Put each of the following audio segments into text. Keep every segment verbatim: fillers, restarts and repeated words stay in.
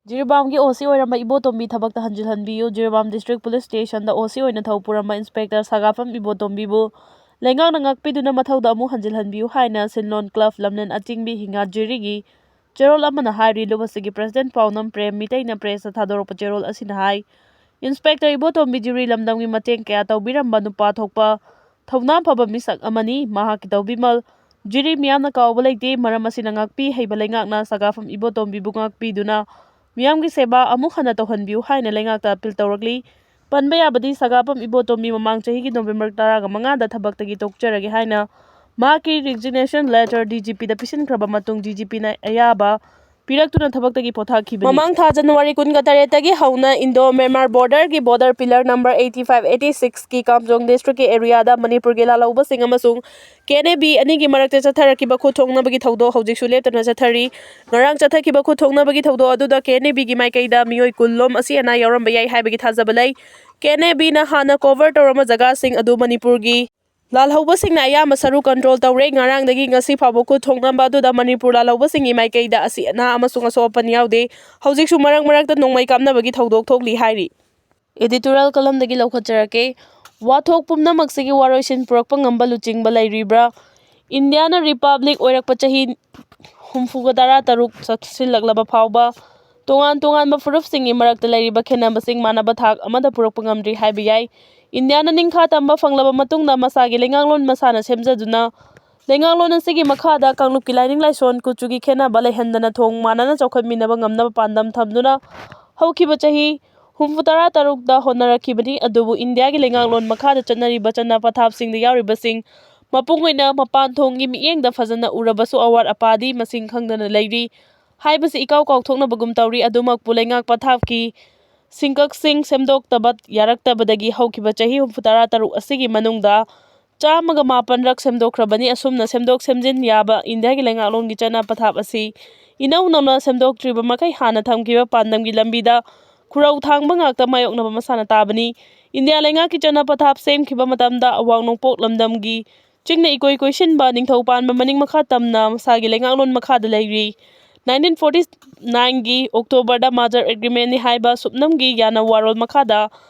ꯖꯤꯔꯤꯕꯥꯝꯒꯤ ꯑꯣ ꯁꯤ ꯑꯣꯏꯔꯝꯕ ꯏꯕꯣꯇꯣꯝꯕꯤ ꯊꯕꯛꯇ ꯍꯟꯖꯤꯜꯍꯟꯕꯤꯌꯨ꯫ ꯖꯤꯔꯤꯕꯥꯝ ꯗꯤꯁꯇ꯭ꯔꯤꯛ ꯄꯨꯂꯤꯁ ꯁ꯭ꯇꯦꯁꯟꯗ ꯑꯣ ꯁꯤ ꯑꯣꯏꯅ ꯊꯧ ꯄꯨꯔꯝꯕ ꯏꯟꯁꯄꯦꯛꯇꯔ ꯁꯥꯒꯥꯐꯝ ꯏꯕꯣꯇꯣꯝꯕꯤꯕꯨ ꯂꯩꯉꯥꯛꯅ ꯉꯥꯛꯄꯤꯗꯨꯅ ꯃꯊꯧꯗ ꯑꯃꯨꯛ ꯍꯟꯖꯤꯜꯍꯟꯕꯤꯌꯨ ꯍꯥꯏꯅ ꯁꯤꯟꯂꯣꯟ ꯀ꯭ꯂꯕ ꯂꯝꯂꯦꯟ ꯑꯆꯤꯡꯕꯤ ꯍꯤꯉꯥꯠ ꯖꯤꯔꯤꯒꯤ ꯆꯦꯔꯣꯜ ꯑꯃꯅ ꯍꯥꯏꯔꯤ꯫ ꯂꯨꯞ ꯑꯁꯤꯒꯤ ꯄ꯭ꯔꯁꯤꯗꯦꯟꯠ ꯄꯥꯎꯅꯝ ꯄ꯭ꯔꯦꯝ ꯃꯤꯇꯩꯅ ꯄ꯭ꯔꯦꯁꯇ ꯊꯥꯗꯣꯔꯛꯄ ꯆꯦꯔꯣꯜ ꯑꯁꯤꯅ ꯍꯥꯏ, ꯏꯟꯁꯄꯦꯛꯇꯔ ꯏꯕꯣꯇꯣꯝꯕꯤ ꯖꯤꯔꯤ ꯂꯝꯗꯝꯒꯤ ꯃꯇꯦꯡ ꯀꯌꯥ ꯇꯧꯕꯤꯔꯝꯕ ꯅꯨꯄꯥ ꯊꯣꯛꯄ ꯊꯧꯅꯥ ꯐꯕ ꯃꯤꯁꯛ ꯑꯃꯅꯤ꯫ ꯃꯍꯥꯛꯀꯤ ꯇꯧꯕꯤꯃꯜ ꯖꯤꯔꯤ ꯃꯤꯌꯥꯝꯅ ꯀꯥꯎꯕ ꯂꯩꯇꯦ꯫ ꯃꯔꯝ ꯑꯁꯤꯅ ꯉꯥꯛꯄꯤ ꯍꯩꯕ ꯂꯩꯉꯥꯛꯅ ꯁꯒꯥꯐꯝ ꯏꯕꯣꯇꯣꯝꯕꯤꯕꯨ ꯉꯥꯛꯄꯤꯗꯨꯅ ꯃꯤꯌꯥꯝꯒꯤ ꯁꯦꯕꯥ ꯑꯃꯨꯛ ꯍꯟꯅ ꯇꯧꯍꯟꯕꯤꯌꯨ ꯍꯥꯏꯅ ꯂꯩꯉꯥꯛꯇ ꯑꯄꯤꯜ ꯇꯧꯔꯛꯂꯤ꯫ ꯄꯟꯕ ꯌꯥꯕꯗꯤ ꯁꯒꯥꯐꯝ ꯏꯕꯣꯇꯣꯝꯕꯤ ꯃꯃꯥꯡ ꯆꯍꯤꯒꯤ ꯅꯣꯕꯦꯝꯕꯔ ꯇꯔꯥꯃꯉꯥꯗ ꯊꯕꯛꯇꯒꯤ ꯇꯣꯛꯆꯔꯒꯦ ꯍꯥꯏꯅ ꯃꯍꯥꯛꯀꯤ resignation letter ꯗꯤ ꯖꯤ ꯄꯤꯗ ꯄꯤꯁꯤꯟꯈ꯭ꯔꯕ ꯃꯇꯨꯡ ꯗꯤ ꯖꯤ ꯄꯤꯅ ꯑꯌꯥꯕ ꯄꯤꯔꯛꯇꯨꯅ ꯊꯕꯛꯇꯒꯤ ꯄꯣꯊꯥꯈꯤꯕꯅꯤ꯫ ꯃꯃꯥꯡ ꯊꯥ ꯖꯅꯋꯥꯔꯤ ꯀꯨꯟꯒ ꯇꯔꯦꯠꯇꯒꯤ ꯍꯧꯅ ꯏꯟꯗꯣ ꯃ꯭ꯌꯥꯟꯃꯥꯔ ꯕꯣꯔꯗꯔꯒꯤ border pillar number eighty five eighty sixꯀꯤ ꯀꯥꯝꯖꯣꯡ ꯗꯤꯁꯇ꯭ꯔꯤꯛꯀꯤ ꯑꯦꯔꯤꯌꯥꯗ ꯃꯅꯤꯄꯨꯔꯒꯤ ꯂꯥꯜꯍꯧꯕꯁꯤꯡ ꯑꯃꯁꯨꯡ ꯀꯦ ꯑꯦꯟ ꯑꯦ ꯕꯤ ꯑꯅꯤꯒꯤ ꯃꯔꯛꯇ ꯆꯠꯊꯔꯛꯈꯤꯕ ꯈꯨꯠ ꯊꯣꯛꯅꯕꯒꯤ ꯊꯧꯗꯣꯛ ꯍꯧꯖꯤꯛꯁꯨ ꯂꯦꯞꯇꯅ ꯆꯠꯊꯔꯤ꯫ ꯉꯔꯥꯡ ꯆꯠꯊꯈꯤꯕ ꯈꯨꯠ ꯊꯣꯛꯅꯕꯒꯤ ꯊꯧꯗꯣꯛ ꯑꯗꯨꯗ ꯀꯦ ꯑꯦꯟ ꯑꯦ ꯕꯤꯒꯤ ꯃꯥꯏꯀꯩꯗ ꯃꯤꯑꯣꯏ ꯀꯨꯟ ꯂꯣꯝ ꯑꯁꯤ ꯑꯅꯥ ꯌꯥꯎꯔꯝꯕ ꯌꯥꯏ ꯍꯥꯏꯕꯒꯤ ꯊꯥꯖꯕ ꯂꯩ꯫ ꯀꯦ ꯑꯦꯟ ꯑꯦ ꯕꯤꯅ ꯍꯥꯟꯅ ꯀꯣꯚꯔ ꯇꯧꯔꯝꯕ ꯖꯒꯥꯁꯤꯡ ꯑꯗꯨ ꯃꯅꯤꯄꯨꯔꯒꯤ ꯂꯥꯜꯍꯧꯕꯁꯤꯡꯅ ꯑꯌꯥꯝꯕ ꯁꯔꯨꯛ ꯀꯟꯇ꯭ꯔꯣꯜ ꯇꯧꯔꯦ꯫ ꯉꯔꯥꯡꯗꯒꯤ ꯉꯁꯤ ꯐꯥꯎꯕ ꯈꯨꯠ ꯊꯣꯛꯅꯕ ꯑꯗꯨꯗ ꯃꯅꯤꯄꯨꯔ ꯂꯥꯜꯍꯧꯕꯁꯤꯡꯒꯤ ꯃꯥꯏꯀꯩꯗ ꯑꯁꯤ ꯑꯅꯥ ꯑꯃꯁꯨꯡ ꯑꯁꯣꯛ ꯑꯄꯟ ꯌꯥꯎꯗꯦ꯫ ꯍꯧꯖꯤꯛꯁꯨ ꯃꯔꯛ ꯃꯔꯛꯇ ꯅꯣꯡꯃꯩ ꯀꯥꯞꯅꯕꯒꯤ ꯊꯧꯗꯣꯛ ꯊꯣꯛꯂꯤ ꯍꯥꯏꯔꯤ꯫ Editorial columnꯗꯒꯤ ꯂꯧꯈꯠꯆꯔꯛꯀꯦ꯫ ꯋꯥꯊꯣꯛ ꯄꯨꯝꯅꯃꯛꯁꯤꯒꯤ ꯋꯥꯔꯣꯏꯁꯤꯟ ꯄꯨꯔꯛꯄ ꯉꯝꯕ ꯂꯨꯆꯤꯡꯕ ꯂꯩꯔꯤꯕ꯭ꯔꯥ? ꯏꯟꯗꯤꯌꯥꯅ ꯔꯤꯄꯕ꯭ꯂꯤꯛ ꯑꯣꯏꯔꯛꯄ ꯆꯍꯤ ꯍꯨꯝꯐꯨꯒ ꯇꯔꯥ ꯇꯔꯨꯛ ꯆꯠꯁꯤꯜꯂꯛꯂꯕ ꯐꯥꯎꯕ ꯇꯣꯉꯥꯟ ꯇꯣꯉꯥꯟꯕ ꯐꯨꯔꯨꯞꯁꯤꯡꯒꯤ ꯃꯔꯛꯇ ꯂꯩꯔꯤꯕ ꯈꯦꯠꯅꯕꯁꯤꯡ ꯃꯥꯟꯅꯕ ꯊꯥꯛ ꯑꯃꯗ ꯄꯨꯔꯛꯄ ꯉꯝꯗ꯭ꯔꯤ ꯍꯥꯏꯕ ꯌꯥꯏ꯫ ꯏꯟꯗꯤꯌꯥꯅ ꯅꯤꯡꯈꯥ ꯇꯝꯕ ꯐꯪꯂꯕ ꯃꯇꯨꯡꯗ ꯃꯁꯥꯒꯤ ꯂꯩꯉꯥꯛꯂꯣꯟ ꯃꯁꯥꯅ ꯁꯦꯝꯖꯗꯨꯅ ꯂꯩꯉꯥꯛꯂꯣꯟ ꯑꯁꯤꯒꯤ ꯃꯈꯥꯗ ꯀꯥꯡꯂꯨꯞꯀꯤ ꯂꯥꯏꯅꯤꯡ ꯂꯥꯏꯁꯣꯟ, ꯀꯨꯆꯨꯒꯤ ꯈꯦꯠꯅꯕ ꯂꯩꯍꯟꯗꯅ ꯊꯣꯡ ꯃꯥꯟꯅꯅ ꯆꯥꯎꯈꯠꯃꯤꯟꯅꯕ ꯉꯝꯅꯕ ꯄꯥꯟꯗꯝ ꯊꯝꯗꯨꯅ ꯍꯧꯈꯤꯕ ꯆꯍꯤ ꯍꯨꯝꯐꯨ ꯇꯔꯥ ꯇꯔꯨꯛꯇ ꯍꯣꯠꯅꯔꯛꯈꯤꯕꯅꯤ꯫ ꯑꯗꯨꯕꯨ ꯏꯟꯗꯤꯌꯥꯒꯤ ꯂꯩꯉꯥꯛꯂꯣꯟ ꯃꯈꯥꯗ ꯆꯠꯅꯔꯤꯕ ꯆꯠꯅ ꯄꯊꯥꯞꯁꯤꯡꯗ ꯌꯥꯎꯔꯤꯕꯁꯤꯡ ꯃꯄꯨꯡ ꯑꯣꯏꯅ ꯃꯄꯥꯟ ꯊꯣꯡꯒꯤ ꯃꯤꯠꯌꯦꯡꯗ ꯐꯖꯅ ꯎꯔꯕꯁꯨ ꯑꯋꯥꯠ ꯑꯄꯥꯗꯤ ꯃꯁꯤꯡ ꯈꯪꯗꯅ ꯂꯩꯔꯤ ꯍꯥꯏꯕꯁꯤ ꯏꯀꯥꯎ ꯀꯥꯎꯊꯣꯛꯅꯕꯒꯨꯝ ꯇꯧꯔꯤ꯫ ꯑꯗꯨꯃꯛꯄꯨ ꯂꯩꯉꯥꯛ ꯄꯊꯥꯞꯀꯤ ꯁꯤꯡꯀꯛꯁꯤꯡ ꯁꯦꯝꯗꯣꯛꯇꯕ ꯌꯥꯔꯛꯇꯕꯗꯒꯤ ꯍꯧꯈꯤꯕ ꯆꯍꯤ ꯍꯨꯝꯐꯨ ꯇꯔꯥ ꯇꯔꯨꯛ ꯑꯁꯤꯒꯤ ꯃꯅꯨꯡꯗ ꯆꯥꯝꯃꯒ ꯃꯥꯄꯟ ꯔꯛ ꯁꯦꯝꯗꯣꯛꯈ꯭ꯔꯕꯅꯤ꯫ ꯑꯁꯨꯝꯅ ꯁꯦꯝꯗꯣꯛ ꯁꯦꯝꯖꯤꯟ ꯌꯥꯕ ꯏꯟꯗꯤꯌꯥꯒꯤ ꯂꯩꯉꯥꯛꯂꯣꯟꯒꯤ ꯆꯠꯅ ꯄꯊꯥꯞ ꯑꯁꯤ ꯏꯅꯧ ꯅꯧꯅ ꯁꯦꯝꯗꯣꯛꯇ꯭ꯔꯤꯕ ꯃꯈꯩ ꯍꯥꯟꯅ ꯊꯝꯈꯤꯕ ꯄꯥꯟꯗꯝꯒꯤ ꯂꯝꯕꯤꯗ ꯈꯨꯔꯧ ꯊꯥꯡꯕ ꯉꯥꯛꯇ ꯃꯥꯌꯣꯛꯅꯕ ꯃꯁꯥꯅ ꯇꯥꯕꯅꯤ꯫ ꯏꯟꯗꯤꯌꯥ ꯂꯩꯉꯥꯛꯀꯤ ꯆꯠꯅ ꯄꯊꯥꯞ ꯁꯦꯝꯈꯤꯕ ꯃꯇꯝꯗ ꯑꯋꯥꯡ ꯅꯣꯡꯄꯣꯛ ꯂꯝꯗꯝꯒꯤ ꯆꯤꯡꯅ ꯏꯀꯣꯏ ꯀꯣꯏꯁꯤꯟꯕ ꯅꯤꯡꯊꯧ ꯄꯥꯟꯕ ꯃꯅꯤꯡ ꯃꯈꯥ ꯇꯝꯅ ꯃꯁꯥꯒꯤ ꯂꯩꯉꯥꯛꯂꯣꯟ ꯃꯈꯥꯗ ꯂꯩꯔꯤ꯫ ꯅꯥꯏꯟꯇꯤꯟ ꯐꯣꯔꯇꯤ ꯅꯥꯏꯟꯒꯤ ꯑꯣꯛꯇꯣꯕꯔꯗ ꯃꯥꯔꯖꯔ ꯑꯦꯒ꯭ꯔꯤꯃꯦꯟꯅꯤ ꯍꯥꯏꯕ ꯁꯨꯞꯅꯝꯒꯤ ꯌꯥꯅ ꯋꯥꯔꯣꯜ ꯃꯈꯥꯗ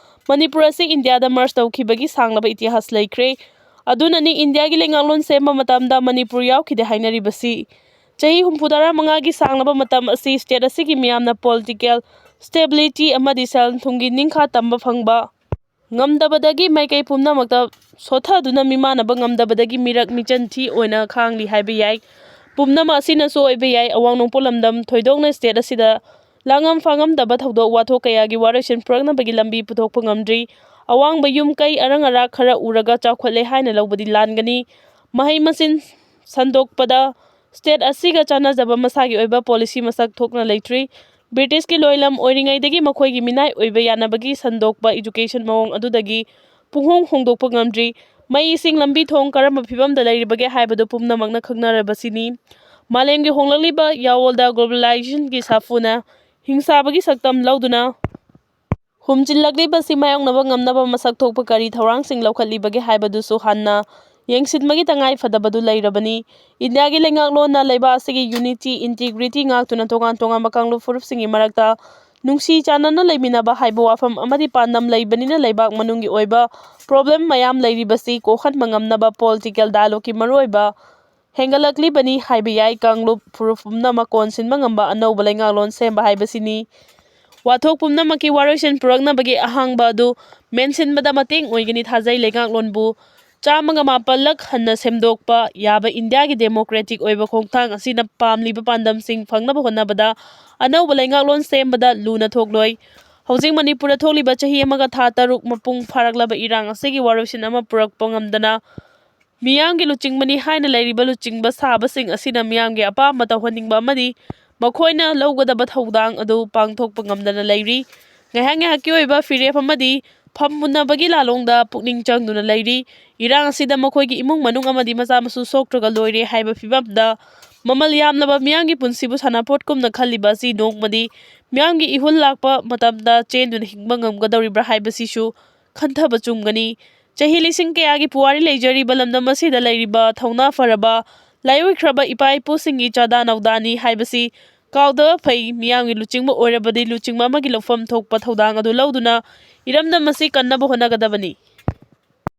ꯃꯅꯤꯄꯨꯔ ꯑꯁꯤ ꯏꯟꯗꯤꯌꯥꯗ ꯃꯔꯖ ꯇꯧꯈꯤꯕꯒꯤ ꯁꯥꯡꯂꯕ ꯏꯇꯤꯍꯥꯁ ꯂꯩꯈ꯭ꯔꯦ꯫ ꯑꯗꯨꯅꯅꯤ ꯏꯟꯗꯤꯌꯥꯒꯤ ꯂꯩꯉꯥꯛꯂꯣꯟ ꯁꯦꯝꯕ ꯃꯇꯝꯗ ꯃꯅꯤꯄꯨꯔ ꯌꯥꯎꯈꯤꯗꯦ ꯍꯥꯏꯅꯔꯤꯕꯁꯤ꯫ ꯆꯍꯤ ꯍꯨꯝꯐꯨ ꯇꯔꯥ ꯃꯉꯥꯒꯤ ꯁꯥꯡꯂꯕ ꯃꯇꯝ ꯑꯁꯤ ꯁ꯭ꯇꯦꯠ ꯑꯁꯤꯒꯤ ꯃꯤꯌꯥꯝꯅ ꯄꯣꯂꯤꯇꯤꯀꯦꯜ ꯁ꯭ꯇꯦꯕꯤꯂꯤꯇꯤ ꯑꯃꯗꯤ ꯁꯦꯜ ꯊꯨꯝꯒꯤ ꯅꯤꯡꯈꯥ ꯇꯝꯕ ꯐꯪꯕ ꯉꯝꯗꯕꯗꯒꯤ ꯃꯥꯏꯀꯩ ꯄꯨꯝꯅꯃꯛꯇ ꯁꯣꯠꯊꯗꯨꯅ ꯃꯤꯃꯥꯟꯅꯕ ꯉꯝꯗꯕꯗꯒꯤ ꯃꯤꯔꯛ ꯃꯤꯆꯟ ꯊꯤ ꯑꯣꯏꯅ ꯈꯥꯡꯂꯤ ꯍꯥꯏꯕ ꯌꯥꯏ꯫ ꯄꯨꯝꯅꯃꯛ ꯑꯁꯤꯅꯁꯨ ꯑꯣꯏꯕ ꯌꯥꯏ꯫ ꯑꯋꯥꯡ ꯅꯣꯡꯄꯣꯛ ꯂꯝꯗꯝ ꯊꯣꯏꯗꯣꯛꯅ ꯁ꯭ꯇꯦꯠ ꯑꯁꯤꯗ ꯂꯥꯡꯉꯝ ꯐꯥꯉꯝꯗꯕ ꯊꯧꯗꯣꯛ ꯋꯥꯊꯣꯛ ꯀꯌꯥꯒꯤ ꯋꯥꯔꯣꯏꯁꯤꯟ ꯄꯨꯔꯛꯅꯕꯒꯤ ꯂꯝꯕꯤ ꯄꯨꯊꯣꯛꯄ ꯉꯝꯗ꯭ꯔꯤ꯫ ꯑꯋꯥꯡꯕ ꯌꯨꯝ ꯀꯩ ꯑꯔꯪ ꯑꯔꯥꯛ ꯈꯔ ꯎꯔꯒ ꯆꯥꯎꯈꯠꯂꯦ ꯍꯥꯏꯅ ꯂꯧꯕꯗꯤ ꯂꯥꯟꯒꯅꯤ꯫ ꯃꯍꯩ ꯃꯁꯤꯡ ꯁꯟꯗꯣꯛꯄꯗ ꯁ꯭ꯇꯦꯠ ꯑꯁꯤꯒ ꯆꯥꯟꯅꯖꯕ ꯃꯁꯥꯒꯤ ꯑꯣꯏꯕ ꯄꯣꯂꯤꯁꯤ ꯃꯁꯛ ꯊꯣꯛꯅ ꯂꯩꯇ꯭ꯔꯤ꯫ ꯕ꯭ꯔꯤꯇꯤꯁꯀꯤ ꯂꯣꯏꯂꯝ ꯑꯣꯏꯔꯤꯉꯩꯗꯒꯤ ꯃꯈꯣꯏꯒꯤ ꯃꯤꯅꯥꯏ ꯑꯣꯏꯕ ꯌꯥꯅꯕꯒꯤ ꯁꯟꯗꯣꯛꯄ ꯏꯗꯨꯀꯦꯁꯟ ꯃꯑꯣꯡ ꯑꯗꯨꯗꯒꯤ ꯄꯨꯡꯍꯣꯡ ꯍꯣꯡꯗꯣꯛꯄ ꯉꯝꯗ꯭ꯔꯤ꯫ ꯃꯩ, ꯏꯁꯤꯡ, ꯂꯝꯕꯤ ꯊꯣꯡ ꯀꯔꯝꯕ ꯐꯤꯕꯝꯗ ꯂꯩꯔꯤꯕꯒꯦ ꯍꯥꯏꯕꯗꯨ ꯄꯨꯝꯅꯃꯛꯅ ꯈꯪꯅꯔꯕꯁꯤꯅꯤ꯫ ꯃꯥꯂꯦꯝꯒꯤ ꯍꯣꯡꯂꯛꯂꯤꯕ ꯌꯥꯑꯣꯜꯗ ꯒ꯭ꯂꯣꯕꯦꯂꯥꯏꯖꯦꯁꯟꯒꯤ ꯁꯥꯐꯨꯅ ꯍꯤꯡꯁꯥꯕꯒꯤ ꯁꯛꯇꯝ ꯂꯧꯗꯨꯅ ꯍꯨꯝꯖꯤꯜꯂꯛꯂꯤꯕꯁꯤ ꯃꯥꯌꯣꯛꯅꯕ ꯉꯝꯅꯕ ꯃꯁꯛ ꯊꯣꯛꯄ ꯀꯔꯤ ꯊꯧꯔꯥꯡꯁꯤꯡ ꯂꯧꯈꯠꯂꯤꯕꯒꯦ ꯍꯥꯏꯕꯗꯨꯁꯨ ꯍꯥꯟꯅ ꯌꯦꯡꯁꯤꯟꯕꯒꯤ ꯇꯉꯥꯏ ꯐꯗꯕꯗꯨ ꯂꯩꯔꯕꯅꯤ꯫ ꯏꯟꯗꯤꯌꯥꯒꯤ ꯂꯩꯉꯥꯛꯂꯣꯟꯅ ꯂꯩꯕꯥꯛ ꯑꯁꯤꯒꯤ ꯌꯨꯅꯤꯇꯤ, ꯏꯟꯇꯤꯒ꯭ꯔꯤꯇꯤ ꯉꯥꯛꯇꯨꯅ ꯇꯣꯉꯥꯟ ꯇꯣꯉꯥꯟꯕ ꯀꯥꯡꯂꯨꯞ ꯐꯨꯔꯨꯞꯁꯤꯡꯒꯤ ꯃꯔꯛꯇ ꯅꯨꯡꯁꯤ ꯆꯥꯟꯅꯅ ꯂꯩꯃꯤꯟꯅꯕ ꯍꯥꯏꯕ ꯋꯥꯐꯝ ꯑꯃꯗꯤ ꯄꯥꯟꯗꯝ ꯂꯩꯕꯅꯤꯅ ꯂꯩꯕꯥꯛ ꯃꯅꯨꯡꯒꯤ ꯑꯣꯏꯕ ꯄ꯭ꯔꯣꯕ꯭ꯂꯦꯝ ꯃꯌꯥꯝ ꯂꯩꯔꯤꯕꯁꯤ ꯀꯣꯛꯍꯟꯕ ꯉꯝꯅꯕ ꯄꯣꯂꯤꯇꯤꯀꯦꯜ ꯗꯥꯏꯂꯣꯒꯀꯤ ꯃꯔꯨꯑꯣꯏꯕ ꯍꯦꯟꯒꯠꯂꯛꯂꯤꯕꯅꯤ ꯍꯥꯏꯕ ꯌꯥꯏ꯫ ꯀꯥꯡꯂꯨꯞ ꯐꯨꯔꯨꯞ ꯄꯨꯝꯅꯃꯛ ꯀꯣꯟꯁꯤꯟꯕ ꯉꯝꯕ ꯑꯅꯧꯕ ꯂꯩꯉꯥꯛꯂꯣꯟ ꯁꯦꯝꯕ ꯍꯥꯏꯕꯁꯤꯅꯤ꯫ ꯋꯥꯊꯣꯛ ꯄꯨꯝꯅꯃꯛꯀꯤ ꯋꯥꯔꯣꯏꯁꯤꯟ ꯄꯨꯔꯛꯅꯕꯒꯤ ꯑꯍꯥꯡꯕ ꯑꯗꯨ ꯃꯦꯟꯁꯤꯟꯕꯗ ꯃꯇꯦꯡ ꯑꯣꯏꯒꯅꯤ ꯊꯥꯖꯩ꯫ ꯂꯩꯉꯥꯛꯂꯣꯟꯕꯨ ꯆꯥꯝꯃꯒ ꯃꯥꯄꯜꯂꯛ ꯍꯟꯅ ꯁꯦꯝꯗꯣꯛꯄ ꯌꯥꯕ ꯏꯟꯗꯤꯌꯥꯒꯤ ꯗꯦꯃꯣꯀ꯭ꯔꯦꯇꯤꯛ ꯑꯣꯏꯕ ꯈꯣꯡꯊꯥꯡ ꯑꯁꯤꯅ ꯄꯥꯝꯂꯤꯕ ꯄꯥꯟꯗꯝꯁꯤꯡ ꯐꯪꯅꯕ ꯍꯣꯠꯅꯕꯗ ꯑꯅꯧꯕ ꯂꯩꯉꯥꯛꯂꯣꯟ ꯁꯦꯝꯕꯗ ꯂꯨꯅ ꯊꯣꯛꯂꯣꯏ꯫ ꯍꯧꯖꯤꯛ ꯃꯅꯤꯄꯨꯔꯗ ꯊꯣꯛꯂꯤꯕ ꯆꯍꯤ ꯑꯃꯒ ꯊꯥ ꯇꯔꯨꯛ ꯃꯄꯨꯡ ꯐꯥꯔꯛꯂꯕ ꯏꯔꯥꯡ ꯑꯁꯤꯒꯤ ꯋꯥꯔꯣꯏꯁꯤꯟ ꯑꯃ ꯄꯨꯔꯛꯄ ꯉꯝꯗꯅ ꯃꯤꯌꯥꯝꯒꯤ ꯂꯨꯆꯤꯡꯕꯅꯤ ꯍꯥꯏꯅ ꯂꯩꯔꯤꯕ ꯂꯨꯆꯤꯡꯕ ꯁꯥꯕꯁꯤꯡ ꯑꯁꯤꯅ ꯃꯤꯌꯥꯝꯒꯤ ꯑꯄꯥꯝꯕ ꯇꯧꯍꯟꯅꯤꯡꯕ ꯑꯃꯗꯤ ꯃꯈꯣꯏꯅ ꯂꯧꯒꯗꯕ ꯊꯧꯗꯥꯡ ꯑꯗꯨ ꯄꯥꯡꯊꯣꯛꯄ ꯉꯝꯗꯅ ꯂꯩꯔꯤ꯫ ꯉꯥꯏꯍꯥꯛ ꯉꯥꯏꯍꯥꯛꯀꯤ ꯑꯣꯏꯕ ꯐꯤꯔꯦꯞ ꯑꯃꯗꯤ ꯐꯝꯃꯨꯟꯅꯕꯒꯤ ꯂꯥꯂꯣꯡꯗ ꯄꯨꯛꯅꯤꯡ ꯆꯪꯗꯨꯅ ꯂꯩꯔꯤ꯫ ꯏꯔꯥꯡ ꯑꯁꯤꯗ ꯃꯈꯣꯏꯒꯤ ꯏꯃꯨꯡ ꯃꯅꯨꯡ ꯑꯃꯗꯤ ꯃꯆꯥ ꯃꯁꯨ ꯁꯣꯛꯇ꯭ꯔꯒ ꯂꯣꯏꯔꯦ ꯍꯥꯏꯕ ꯐꯤꯕꯝꯗ ꯃꯃꯜ ꯌꯥꯝꯂꯕ ꯃꯤꯌꯥꯝꯒꯤ ꯄꯨꯟꯁꯤꯕꯨ ꯁꯥꯟꯅꯄꯣꯠꯀꯨꯝꯅ ꯈꯜꯂꯤꯕ ꯑꯁꯤ ꯅꯣꯡꯃꯗꯤ ꯃꯤꯌꯥꯝꯒꯤ ꯏꯍꯨꯜ ꯂꯥꯛꯄ ꯃꯇꯝꯗ ꯆꯦꯟꯗꯨꯅ ꯍꯤꯡꯕ ꯉꯝꯒꯗꯧꯔꯤꯕ꯭ꯔꯥ ꯍꯥꯏꯕꯁꯤꯁꯨ ꯈꯟꯊꯕ ꯆꯨꯝꯒꯅꯤ꯫ ꯆꯍꯤ ꯂꯤꯁꯤꯡ ꯀꯌꯥꯒꯤ ꯄꯨꯋꯥꯔꯤ ꯂꯩꯖꯔꯤꯕ ꯂꯝꯗꯝ ꯑꯁꯤꯗ ꯂꯩꯔꯤꯕ ꯊꯧꯅꯥ ꯐꯔꯕ ꯂꯥꯏꯑꯣꯏꯈ꯭ꯔꯕ ꯏꯄꯥ ꯏꯄꯨꯁꯤꯡꯒꯤ ꯆꯥꯗꯥ ꯅꯧꯗꯥꯅꯤ ꯍꯥꯏꯕꯁꯤ ꯀꯥꯎꯗꯕ ꯐꯩ꯫ ꯃꯤꯌꯥꯝꯒꯤ ꯂꯨꯆꯤꯡꯕ ꯑꯣꯏꯔꯕꯗꯤ ꯂꯨꯆꯤꯡꯕ ꯑꯃꯒꯤ ꯂꯧꯐꯝ ꯊꯣꯛꯄ ꯊꯧꯗꯥꯡ ꯑꯗꯨ ꯂꯧꯗꯨꯅ ꯏꯔꯝꯗꯝ ꯑꯁꯤ ꯀꯟꯅꯕ ꯍꯣꯠꯅꯒꯗꯕꯅꯤ꯫